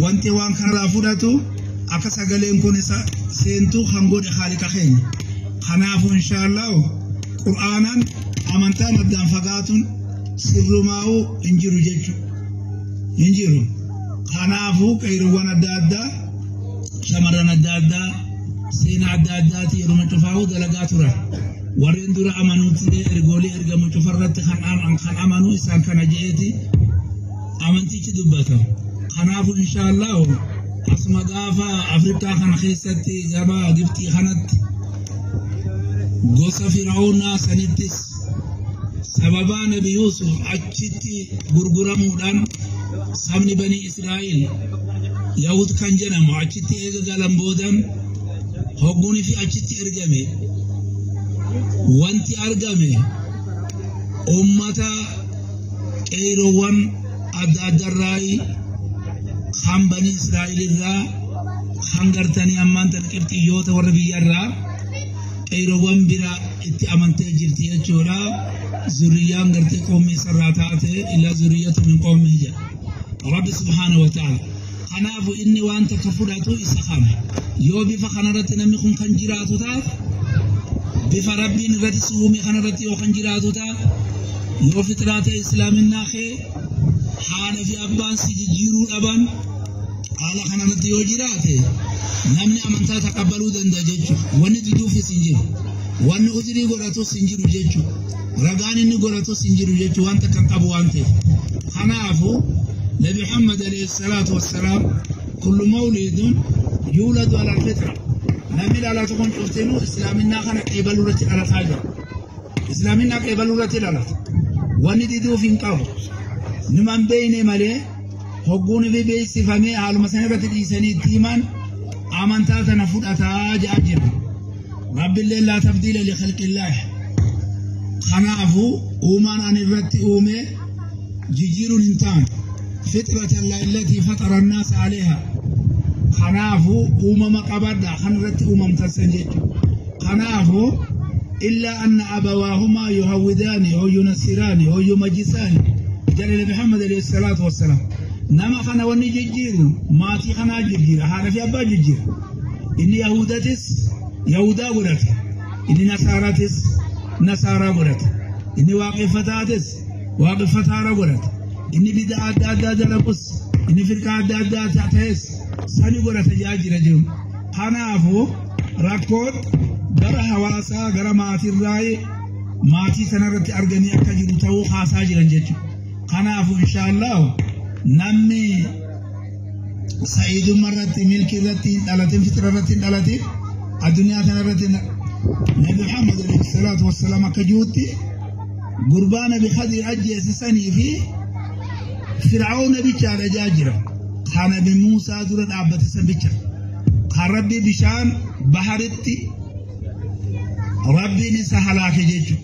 Wanti waan kanarraa fudhatu akka sagaleen kun isa seentuu kan godhe Haaliqa keenya. Kanaafuu inshaallah Qur'aanaan amantaan addaan fagaatuun sirrumaa'uu hin jiru jechuudha. Hin jiru. Kanaafuu qeerroowwan adda addaa, shamarran adda addaa, seenaa adda addaati yeroo cufaa'uu dalagaa turan. Warreen dura amanuutillee ergoolee ergamu cufarratti kan amanuu isaan kana je'eeti amantichi dubbata. Kanaafuu inshaallah asuma gaafa Afrikaa kana keessatti gaba Gibxii kanatti gosa Fir'aawnaa sanittis sababaa Nabi Yuusuf achitti gurguramuudhaan sabni Banii Israa'el Yahud kan jedhamu achitti eega galan boodan hogguunii fi achitti ergame wanti argame ummata qeerroowwan adda addarraa kan Banii Israa'el irraa kan gartanii ammaan tana qibxiyyoota warra biyyarraa qeerroowwan biraa itti amantee jirti jechuudha. Zuriyyaan gartee qoomii isarraa taate illaa zuriyyatu min qoomihi jedha. Rabbi subhaanahu wa ta'ala. Kanaafuu inni waan takka fudhatu isa kana. Yoo bifa kanarratti namni kun kan jiraatu taate, bifa Rabbiin irratti si uume kanarratti yoo kan jiraatu taate, yoo fixraa ta'e islaaminaa kee haadha fi abbaan si jijjiiruu dhaban haala kanarratti yoo jiraate namni amantaa taqabbaluu danda'a jechuudha. Wanni diduufis hin jiru. Wanni uzrii godhatus hin jiru jechuudha. Ragaan inni godhatus hin jiru jechuudha wanta kan qabu waan ta'eef. Kanaafuu Nabi Muhammad alayhi salaatu wassalaam kullu mawlidun yuuladu ala alfitra. Namni dhalatu kun cuftinuu islaaminaa kana qeebaluu irratti dhalataa jira. Islaaminaa qeebaluu irratti dhalata. Wanni diduuf hin qabu. Numan beeyne malee hogguun fi beeksifamee haaluma sana irratti dhiisanii itti himan amantaa tana fudhataa jedhaa jira. Rabbiillee laa tabdiila li khalqillaah. Kanaafuu uumaan ani irratti uume jijjiiruun hin taane. Fitrata allatii fatara annaasa aleeha. Kanaafuu uumama qabadha kan irratti uumamtan san jechuudha. Kanaafuu illaa anna abawaahumaa yuhawwidaani oo yunassiraani oo yumajjisaani jedhe Nabi Muhammad alayhi salaatu wassalaam. Nama kana wanni jijjiiru maatii kanaa jijjiira, haadha fi abbaa jijjiira. Inni Yahudatis Yahudaa godhata, inni Nasaaratis Nasaaraa godhata, inni waaqeffataatis waaqeffataara godhata, inni bidaa adda addaa dalagus, inni firqaa adda addaa ta'es sani godhata jaa jira jiru. Kanaafuu rakkoon gara hawaasaa gara maatiirraa maatii sanarratti arganii akka jiru ta'uu haasaa jiran jechuudha. Kanaafuu inshaallah namni sa'iidummaa irratti milkii irratti hin dhalatin fitra irratti hin dhalatin addunyaa kana irratti Nabi Muhammad alayhi salaatu wassalaam akka jirutti gurbaa Nabi Khadiir ajjeese sanii fi Fir'aawna bichaadha jaa jira. Kan Nabi Muusaa dura dhaabbate san bicha. Kan Rabbi bishaan baharitti Rabbiin isa halaake jechuudha.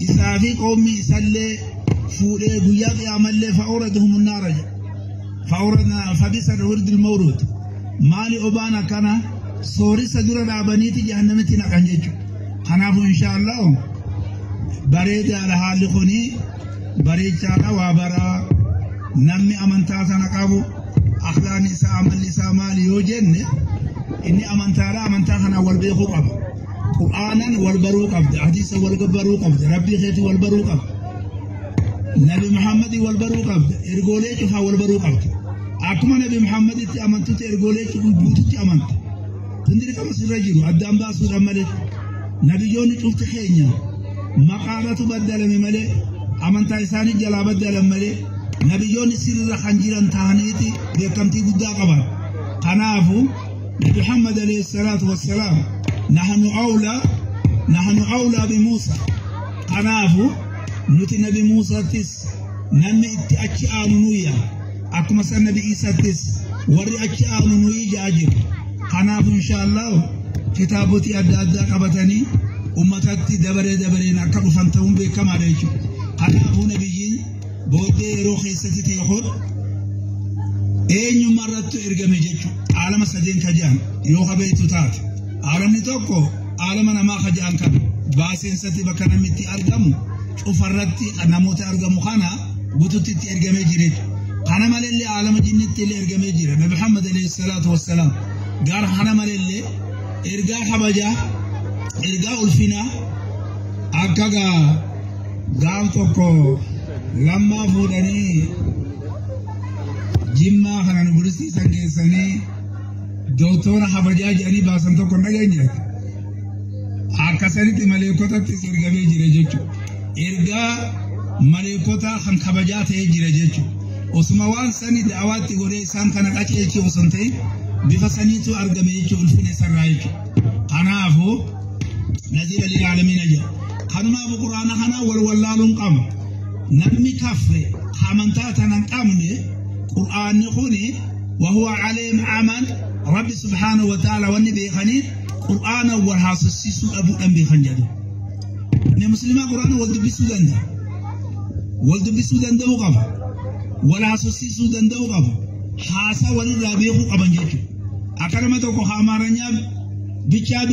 Isaa fi qoomni isallee fuudhee guyyaa qiyaamallee fa'uuraduhum naara jedha. Fa'uuradna fabisa wirdil mawruud. Maali obaan akkana soorissa dura dhaabaniiti jahannamitti naqan jechuudha. Kanaafuu inshaallah bareedaadha haalli kuni bareechaadha waa baraa namni amantaa sana qabu akhlaaqni isaa amalli isaa maali yoo jenne inni amantaadha amantaa kanaan wal beekuu qaba. Qur'aanan wal baruu qabda, hadiisa wal baruu qabda, rabbii keetii wal baruu qabda. Nabi Muhammadii wal baruu qabda, ergoolee cufaa wal baruu qabda. Akkuma Nabi Muhammaditti amantutti ergoolee guututti amanta. Kun dirqama sirra jiru addaan baasuudhaan malee. Nabiyyoonni cufti keenya maqaadhatu baddalame malee amantaa isaanii jalaa baddalan malee nabiyyoonni sirra kan jiran ta'aniiti beekamtii guddaa qaban. Kanaafuu Nabi Muhammad alayhi salaatu wassalaam nahnu awlaa bi Muusa. Kanaafuu nuti Nabi Muusaattis namni itti achi aanu nuyya. Akkuma san Nabi Iisaattis warri achi aanu nuyi ja'a jiru. Kanaafuu inshaallah kitaabotii adda addaa qabatanii ummatatti dabaree dabareen akka dhufan ta'uun beekamaadha jechuudha. Kanaafuu nabiyyiin booddee yeroo keessatti ta'e kun eenyummaa irratti ergame jechuudha. Aalama sadeen ka jedhan yoo kabeetu taate. Aalamni tokko aalama namaa ka jedhan kana baaseensatti bakka namni itti argamu cufarratti namoota argamu kana guututti itti ergamee jira jechuudha. Kana malallee aalama jinnitti illee ergamee jira. Nabi Muhammad alayhi salaatu wassalaam. Gara kana malallee ergaa kabajaa, ergaa ulfinaa akka gaaf tokko lammaa fuudhanii Jimmaa kana nu burisiisan geessanii doktora kabajaa jedhanii baasan tokko hin dhageenye. Akkasanitti maleekotattis ergamee jira jechuudha. Ergaa maleekota kan kabajaa ta'ee jira jechuudha. Osuma waan sani da'awaatti godhee isaan kana qaceelchee osoo hin ta'in bifa saniitu argame jechuudha ulfina isarraa jechuudha. Kanaafuu naziira lilaalamiina jedha. Kanumaaf quraana kana wal wallaaluun qabna. Namni kafre amantaa tana hin qabne quraanni kuni wahuwa caleem aman rabbi subhaanahu wa ta'ala wanni beekaniin quraana wal haasofsiisuu dhabuudhaan beekan jedhu. Inni musliimaa quraana wal dubbisuu danda'a. Wal dubbisuu danda'uu qaba. Wal haasofsiisuu danda'uu qaba. Haasaa walirraa beekuu qaban jechuudha. Akka nama tokko amaaranyaa bichaa